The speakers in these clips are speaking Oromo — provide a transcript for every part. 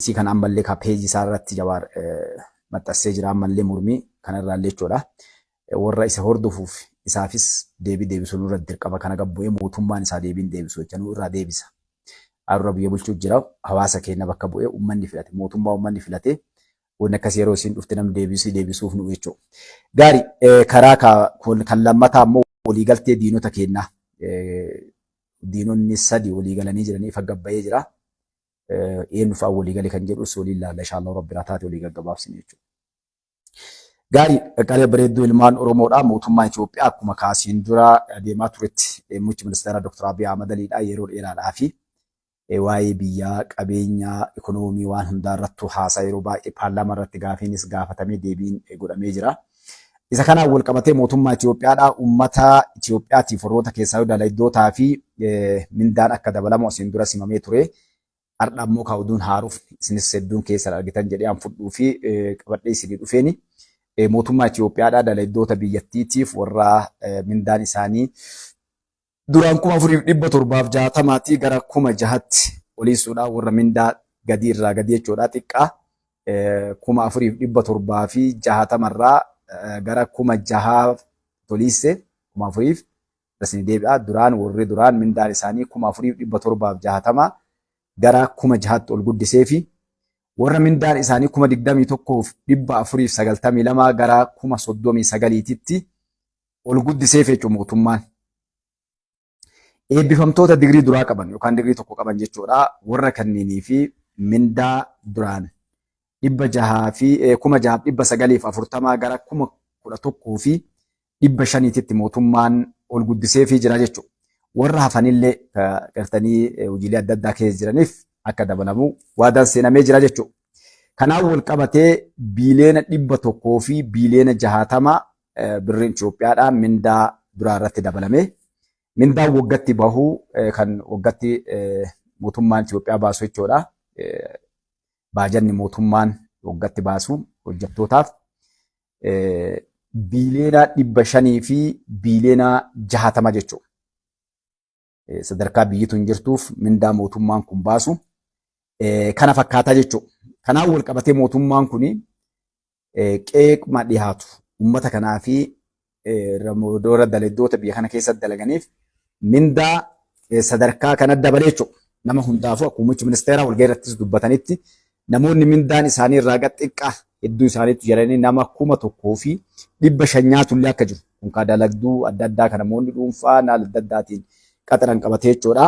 Isii kana ammallee ka peejii isaa irratti Jawaar maxxansee jira ammallee mormii kanarraallee jechuudha. Warra isa hordofuuf isaafis deebii deebisuu nurra dirqama kana gad bu'ee mootummaan isaa deebiin deebisu jecha nu irraa deebisa. Har'a biyya bulchuu jira, hawaasa keenya bakka bu'ee uummanni filate, mootummaa uummanni filate, wanni akkasii yeroo isiin dhufte namni deebisii deebisuuf nu jechuudha. Gaari, karaa kan lammataa immoo waliigaltee diinota keenyaa, diinonni sadi waliigalanii jiranii ifa gabbayee jira. Eenyu fa'aa waliigale kan jedhus waliin laalla, inshallah rabbi taate walii gaggabaabsine jechuudha. Gaarii, qaqqalee bareedduu ilmaan Oromoodha. Mootummaan Itoophiyaa akkuma kaasiin dura deemaa turetti muummichi ministeera Dr. Abiy Ahmad Aliidha yeroo dheeraadhaa fi waa'ee biyyaa, qabeenya, ikonoomii waan hundaa irrattuu haasaa yeroo baay'ee paarlaamaa irratti gaafiinis gaafatamee deebiin godhamee jira. Isa kanaan wal qabatee mootummaa Itoophiyaadha uummata Itoophiyaatiif warroota keessaa dalaydootaa fi mindaan akka dabalamu asiin dura simamee ture. Har'a ammoo ka oduun haaruuf isinis hedduun keessan argitan jedhee an fudhuu fi qabadhee isinii dhufeeni. Mootummaa Itoophiyaadha dalaydoota biyyattiitiif warra mindaan isaanii duraan 4760 gara 6000tti oliisuudhaan, warra mindaa gadii irraa gadii jechuudha, xiqqaa 4760 irraa gara 6000 toliisse. 4000 isin deebi'a, duraan warri duraan mindaan isaanii 4760 gara 6000tti ol guddisee fi warra mindaan isaanii 21,492 gara 39,000tti ol guddiseef jechuudha mootummaan. Eebbifamtoota digirii duraa qaban yookaan digirii tokko qaban jechuudha. Warra kanneenii fi mindaa duraan 600 fi 6940 gara 11,500tti mootummaan ol guddiseefii jira jechuudha. Warra hafanillee gartanii hojiilee adda addaa keessa jiraniif akka dabalamu waadaan seenamee jira jechuudha. Kanaan wal qabatee 160 biiliyoona birriin Itoophiyaadhaa mindaa duraa irratti dabalame. Mindaan waggatti bahu, kan waggatti mootummaan Itoophiyaa baasu jechuudha. Baajanni mootummaan waggatti baasu hojjettootaaf 560 biiliyoona jechuudha. Sadarkaa biyyi tun jirtuuf mindaa mootummaan kun baasu kana fakkaataa jechuudha. Kanaan wal qabatee mootummaan kun qeeqma dhiyaatu uummata kanaa fi warra dalagdoota biyya kana keessatti dalaganiif mindaa sadarkaa kana dabalee jechuudha. Nama hundaafuu akkuma muummichi ministeeraa walgahii irrattis dubbatanitti namoonni mindaan isaanii irraa gad xiqqaa hedduu isaaniitu jedhanii nama 1500 nyaatullee akka jiru. Kun kaa dalagduu adda addaa kan namoonni dhuunfaa naal adda addaatiin qaxaran qabatee jechuudha.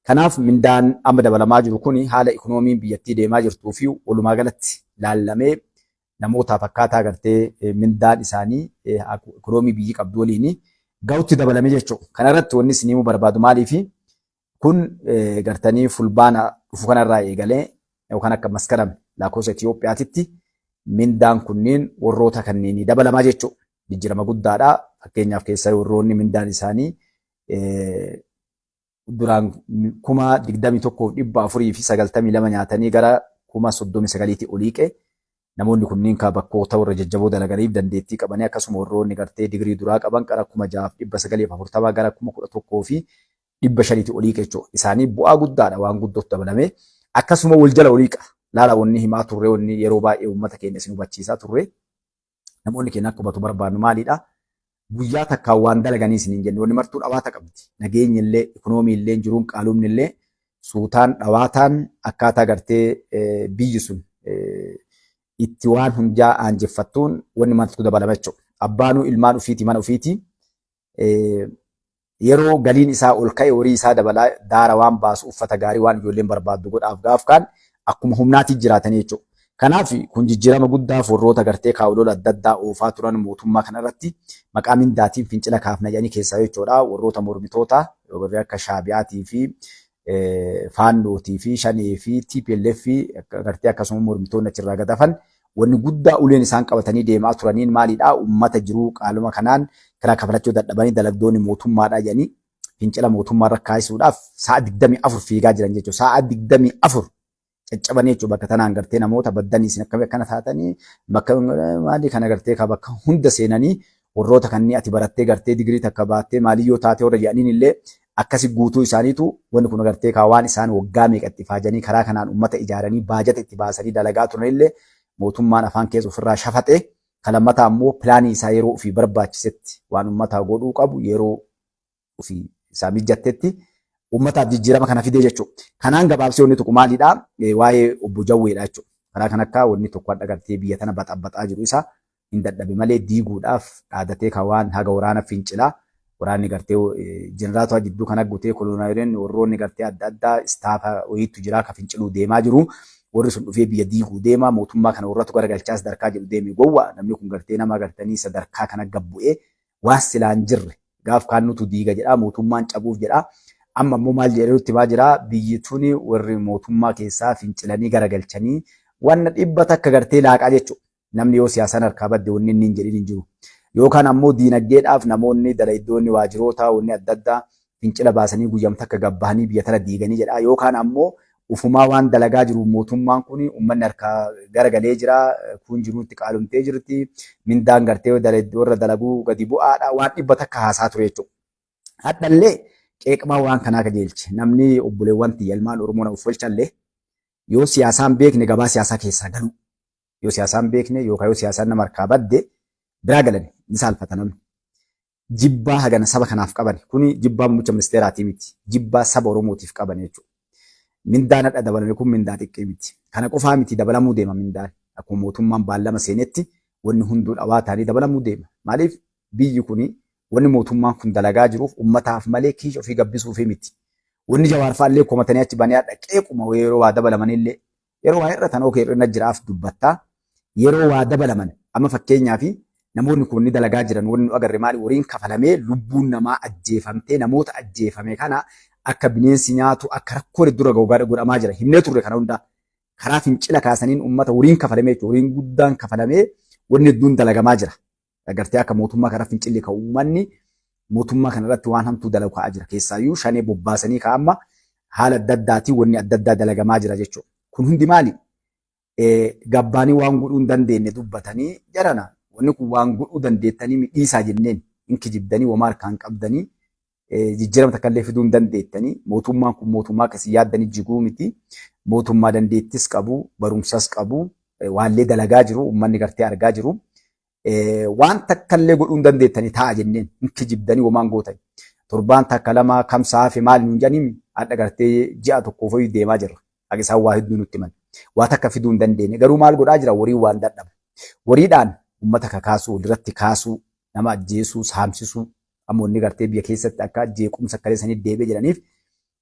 Kanaaf mindaan amma dabalamaa jiru kun haala ikonoomiin biyyattii deemaa jirtuu fi walumaa galatti laallamee namootaaf akkaataa gartee mindaan isaanii ikonoomii biyyi qabdu waliin ga'utti dabalame jechuudha. Kana irratti wanni isin himuu barbaadu maaliifi kun gartanii fulbaana dhufu kanarraa eegalee yookaan akka maskarame lakkoofsa Itoophiyaatitti mindaan kunneen warroota kanneenii dabalamaa jechuudha. Jijjiirama guddaadha. Fakkeenyaaf keessaa warroonni mindaan isaanii duraan 21,492 nyaatanii gara 39,000tti oliiqe. Namoonni kunniin ka bakkoota warra jajjaboo dalaganiif dandeettii qabanii, akkasuma warroonni gartee digirii duraa qaban gara 6940 gara 11,500tti oliiqe jechuudha. Isaanii bu'aa guddaadha, waan guddootu dabalame. Akkasuma wal jala oliiqa. Laala, wanni himaa turre, wanni yeroo baay'ee uummata keenya isin hubachiisaa turre, namoonni keenya akka hubatu barbaannu maalidha? Guyyaa takkaan waan dalaganii isin hin jenne, wanni martuu dhawaata qabdi. Nageenyi illee, ikonoomii illee, jiruun qaalumni illee suutaan dhawaataan akkaataa gartee biyyi sun itti waan hundaa aanjeffattuun wanni martuu dabalama jechuudha. Abbaanuu ilmaan ofiitii mana ofiitii yeroo galiin isaa ol ka'e horii isaa dabalaa, daara waan baasu, uffata gaarii waan ijoolleen barbaaddu godhaaf, gaaf kaan akkuma humnaatii jiraatanii jechuudha. Kanaaf kun jijjiirama guddaaf warroota gartee kaawulola adda addaa oofaa turan mootummaa kanarratti maqaa mindaatiin fincila kaafna jedhanii keessaa jechuudha. Warroota mormitoota warri akka Shaabiyaatii fi Faannootii fi Shanee fi TPLF gartee akkasuma mormitoonni achirraa gad hafan wanni guddaa uleen isaan qabatanii deemaa turaniin maalidhaa? Uummata jiruu qaaluma kanaan kiraa kafalachuu dadhabanii dalagdoonni mootummaadhaa jedhanii fincila mootummaa irra kaasisuudhaaf sa'a 24 fiigaa jiran jechuudha. Sa'a 24 caccabanii jechuudha bakka tanaan gartee namoota baddanii isin akkamii akkana taatanii bakka maalii kana gartee ka bakka hunda seenanii warroota kanneen ati barattee gartee digirii takka baattee maaliyyoo taatee warra jedhaniin illee Akkasi guutuu isaaniitu wanni kun agartee kaa waan isaan waggaa meeqatti ifaajanii karaa kanaan uummata ijaaranii baajata itti baasanii dalagaa turanillee mootummaan afaan keessa ofirraa shafaxe. Kan lammataa ammoo pilaanii isaa yeroo ofii barbaachisetti waan uummataa godhuu qabu yeroo ofii isaa mijattetti uummataaf jijjiirama kana fidee jechuudha. Kanaan gabaabsee wanni tokko maalidhaa? Waa'ee obbo Jawweedha jechuudha. Karaa kan akka wanni tokko hadha gartee biyya tana baxabaxaa jiru isa hin dadhabe malee diiguudhaaf dhaadatee kan waan haga waraana fincilaa waraanni gartee jeneraatota jidduu kana gutee kolonaaleen warroonni gartee adda addaa istaafa wayiitu jira ka finciluu deemaa jiru. Warri sun dhufee biyya diiguu deema, mootummaa kana warratu garagalchaa sadarkaa jedhu deeme gowwa. Namni kun gartee nama gartanii sadarkaa kana gabbu'ee waan silaa hin jirre gaaf kaan nutu diiga jedha, mootummaan cabuuf jedha. Amma immoo maal jedhee nutti himaa jira? Biyyi tuni warri mootummaa keessaa fincilanii garagalchanii wanna 100 gartee laaqaa jechuudha. Namni yoo siyaasaan harkaa badde wanni inni hin jedhin hin jiru. Yookaan ammoo diinagdeedhaaf namoonni dalayiddoonni waajjiroota wanni adda addaa fincila baasanii guyyam takka gabbahanii biyya tana diiganii jedha. Yookaan ammoo ufumaa waan dalagaa jiru mootummaan kun uummanni harkaa garagalee jira. Kun jiruu itti qaalomtee jirti. Mindaan gartee warra dalaguu gadi bu'aadha. Waan 100 haasaa ture jechuudha. Hadhallee qeeqmaa waan kanaa qajeelche. Namni obboleewwan tiyya ilmaan Oromoo na uffolchallee yoo siyaasaan beekne gabaa siyaasaa keessaa galuu. Yoo siyaasaan beekne yookaan yoo siyaasaan nama harkaa badde biraa galan ni saalfata namni. Jibbaa hagana saba kanaaf qaban kuni jibbaa muummicha ministeeraatii miti. Jibbaa saba Oromootiif qaban jechuudha. Mindaan hadha dabalame kun mindaa xiqqii miti. Kana qofaa miti, dabalamuu deema mindaan. Akkuma mootummaan baallama seenetti wanni hunduu dhawaa ta'anii dabalamuu deema. Maaliif biyyi kuni wanni mootummaan kun dalagaa jiruuf ummataaf malee kiisha ofii gabbisuufii miti. Wanni Jawaar fa'aallee komatanii achi banii hadha qeequma yeroo waa dabalamanillee yeroo waa hir'atan okee hir'ina jiraaf dubbattaa. Yeroo waa dabalaman amma fakkeenyaaf namoonni kun wanni dalagaa jiran wanni nu agarre maali? Horiin kafalamee lubbuun namaa ajjeefamtee namoota ajjeefame kana akka bineensi nyaatu akka rakkoon dura ga'u godhamaa jira. Himnee turre kana hundaa karaa fincila kaasaniin uummata horiin kafalamee jechuudha. Horiin guddaan kafalamee wanni hedduun dalagamaa jira. Agartee akka mootummaa karaa fincilli ka'u uummanni mootummaa kanarratti waan hamtuu dalagu ka'aa jira. Keessaayyuu shanee bobbaasanii ka'amma haala adda addaatiin wanni adda addaa dalagamaa jira jechuudha. Kun hundi maali? Gabbaanii waan godhuu hin dandeenye dubbatanii jarana wanni kun waan godhuu dandeettanii midhiisaa jenneen hin kijibdanii womaa harkaan qabdanii jijjiirama takka illee fiduu hin dandeettanii. Mootummaan kun mootummaa akkasii yaaddanii jiguu miti. Mootummaa dandeettis qabu, barumsas qabu, waallee dalagaa jiru, uummanni gartee argaa jiru. Waan takka illee godhuu hin dandeettanii taa'a jenneen hin kijibdanii womaan gootan. Torbaan takka lama kamsaa hafe maal nuun jedhanii hadha gartee ji'a tokkoof ho'i deemaa jirra. Akka isaan waa hedduu nutti himan. Waa takka fiduu hin dandeenye. Garuu maal godhaa jira? Horii waan dadhabu. Horiidhaan uummata kakaasuu, walirratti kaasuu, nama ajjeesuu, saamsisuu, amma wanni gartee biyya keessatti akka jeequmsa akka sanii deebi'ee jedhaniif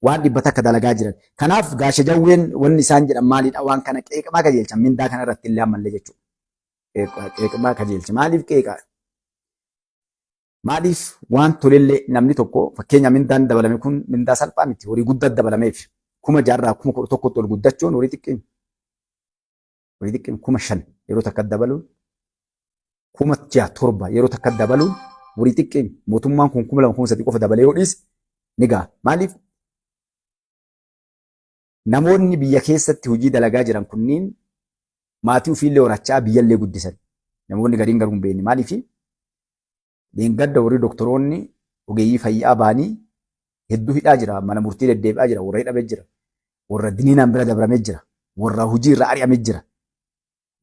waan 100 dalagaa jiran. Kanaaf gaasha jawween wanni isaan jedhan maalidha? Waan kana qeeqamaa qajeelchan mindaa kana irratti illee ammallee jechuudha. Qeeqamaa qajeelcha. Maaliif qeeqa? Maaliif waan tolellee namni tokko fakkeenya mindaan dabalame kun mindaa salphaa miti, horii guddaa dabalameef 6000rraa 11,000tti ol guddachuun horii xiqqeen. Horii xiqqeen 5000 yeroo takka dabaluun, 6,000 7 yeroo takka dabaluun horii xiqqeen. Mootummaan kun 2000 3000 qofa dabalee yoo dhiise ni ga'a. Maaliif namoonni biyya keessatti hojii dalagaa jiran kunniin maatii ofiillee horachaa biyyallee guddisan. Namoonni gariin garuu hin beekne. Maaliif leengadda warri doktoroonni ogeeyyii fayyaa ba'anii hedduu hidhaa jira, mana murtii deddeebi'aa jira, warra hidhamee jira, warra diniinaan bira dabramee jira, warra hojii irraa ari'amee jira.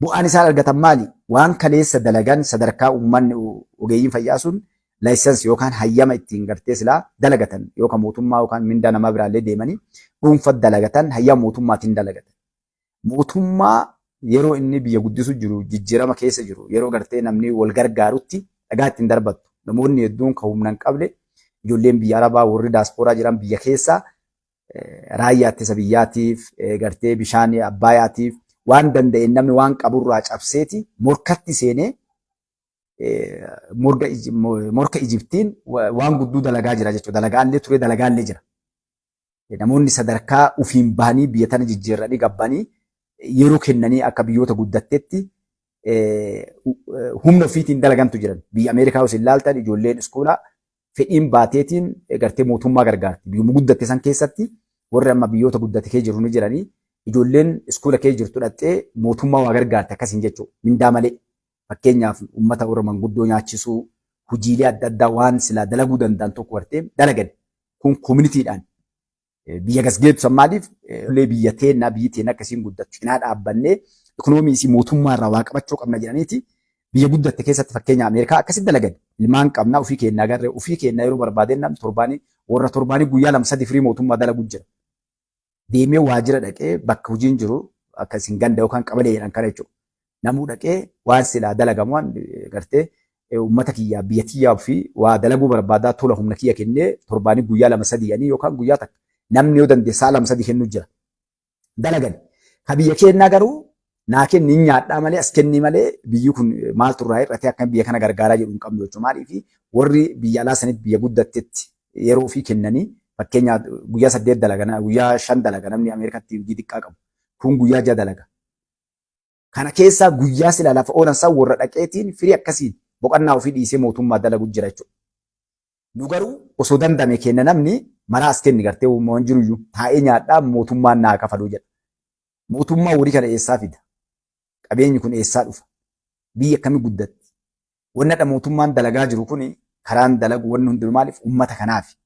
Bu'aan isaan argatan maali? Waan kaleessa dalagan sadarkaa uummanni ogeeyyiin fayyaa sun laayisansi yookaan hayyama ittiin gartee silaa dalagatan yookaan mootummaa yookaan mindaa namaa biraallee deemanii dhuunfa dalagatan hayyama mootummaatiin dalagatan. Mootummaa yeroo inni biyya guddisu jiru, jijjiirama keessa jiru, yeroo gartee namni wal gargaarutti dhagaa ittiin darbattu. Namoonni hedduun kan humna hin qabne, ijoolleen biyya Arabaa, warri daaspooraa jiran biyya keessaa raayyaa ittisa biyyaatiif, gartee bishaan abbaayaatiif waan danda'een namni waan qaburraa cabseeti morkatti seenee morka Ijiptiin waan gudduu dalagaa jira jechuudha. Dalagaallee ture, dalagaallee jira. Namoonni sadarkaa ofiin bahanii biyya tana jijjiirranii gabbanii yeroo kennanii akka biyyoota guddattetti humna ofiitiin dalagantu jiran. Biyya Ameerikaa osoo ilaaltan ijoolleen iskoolaa fedhiin baateetiin gartee mootummaa gargaarti. Biyyuma guddatte san keessatti warri amma biyyoota guddate kee jiru ni jiranii ijoolleen iskoola kee jirtu dhattee mootummaa waa gargaarti akkasiin jechuudha. Mindaa malee. Fakkeenyaaf uummata warra manguddoo nyaachisuu, hojiilee adda addaa waan silaa dalaguu danda'an tokko gartee dalagan. Kun communitydhaan biyya gasgeetu san maaliif illee biyya teennaa, biyyi teenna akkasiin guddattu cinaa dhaabbannee ikoonoomii isii mootummaa irraa waa qabachuu qabna jedhaniiti biyya guddatte keessatti, fakkeenya Ameerikaa, akkasitti dalagan. Ilmaan qabnaa, ofii kennaa garree ofii kennaa yeroo barbaadeen namni torbaanii warra torbaanii guyyaa lama sadi firii mootummaa dalagu jira. Deemee waajjira dhaqee bakka hojiin jiru akkasiin ganda yookaan qabalee jedhan kana jechuudha. Namuu dhaqee waan silaa dalagamu, waan gartee uummata kiyyaa, biyya kiyyaa fi waa dalaguu barbaadaa, tola humna kiyya kennee torbaanii guyyaa lama sadii jedhanii yookaan guyyaa takka namni yoo danda'e sa'a lama sadi kennu jira. Dalagan. Ka biyya kennaa garuu naa kenni hin nyaadhaa malee, as kenni malee, biyyi kun maaltu irraa hir'atee akka biyya kana gargaaraa jedhu hin qabnu jechuudha. Maaliif warri biyya alaa sanitti biyya guddattetti yeroo ofii kennanii, fakkeenyaaf guyyaa 8 dalaga, guyyaa 5 dalaga namni Ameerikaatti hojii xiqqaa qabu. Kun guyyaa 6 dalaga. Kana keessaa guyyaa sila lafa oolan san warra dhaqeetiin firii akkasiin boqonnaa ofii dhiisee mootummaa dalagu jira jechuudha. Nu garuu osoo dandame kenna, namni maraa as kenni gartee uumaman jiruyyuu taa'ee nyaadhaa, mootummaan naa kafaluu jedha. Mootummaa horii kana eessaa fida? Qabeenyi kun eessaa dhufa? Biyya akkamii guddatti? Wanni hadha mootummaan dalagaa jiru kuni, karaan dalagu, wanni hundinuu maaliif uummata kanaafi?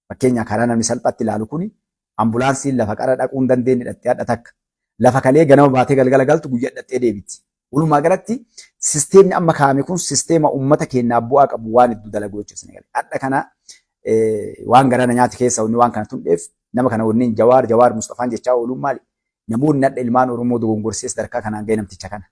Fakkeenyaaf karaa namni salphaatti ilaalu kuni, ambulaansiin lafa qara dhaquu hin dandeenye dhattee hadha takka. Lafa kalee ganama baatee galgala galtu guyyaa dhattee deebiti. Walumaa galatti sisteemni amma kaa'ame kun sisteema uummata keenyaaf bu'aa qabu waan hedduu dalagu jechuudha. Hadha kana waan garaana nyaati keessa wanni waan kana tundheef nama kana wanni Jawaar, Jawaar Mustafaan jechaa ooluun maali? Namoonni hadha ilmaan Oromoo dogongorsee sadarkaa kanaan ga'e namticha kana.